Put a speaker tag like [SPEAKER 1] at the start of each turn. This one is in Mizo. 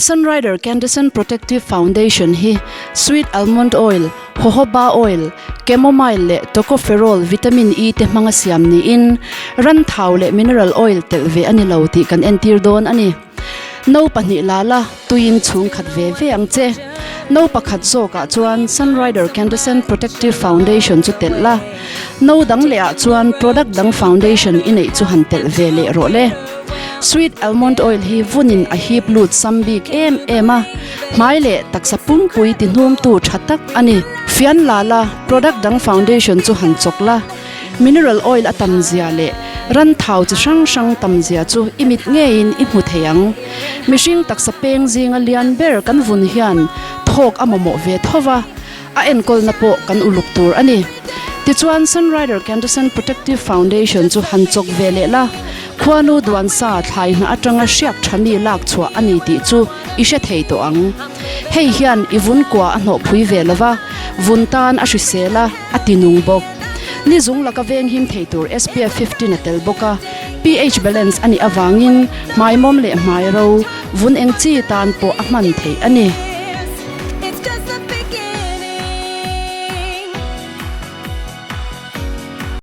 [SPEAKER 1] Sunrider Candescent Protective Foundation hi Sweet Almond Oil, Jojoba Oil, Chamomile leh Tocopherol Vitamin E te hmanga siam niin ran thau leh mineral oil telh ve a ni lo tih kan entir dawn a ni. No pahnih la la, tuiin chhung khat ve ve ang che. No pakhat zawkah chuan Sunrider Candescent Protective Foundation chu telh la, no dang lehah chuan product dang foundation i neih chu han telh ve leh rawh le. Sweet almond oil hi vunin a hip lut sam bik em em a, hmai leh taksa pumpui ti hnumtu tha tak a ni. Fian la la, product dang foundation chu han chawk la, mineral oil a tam zia leh ran thau chi hrang hrang tam zia chu i mit ngeiin i hmu thei ang. Mihring taksa peng zinga lian ber kan vun hian thawk a mamawh ve tho va, a enkawlna pawh kan uluk tur a ni. Tichuan Sunrider Candescent Protective Foundation chu han chawk ve leh la, khuanu duan sa thlai hna atanga hriak tha mi lak chhuah a ni tih chu i hre thei tawh ang. Hei hian i vun kua a hnawh phui ve lo va, vun tan a hrisel a, a ti nung bawk. Ni zung laka veng him thei tur SPF 15 a tel bawk a, pH balance a nih avangin hmai mawm leh hmai ro, vun eng chi tan pawh a hman theih a ni.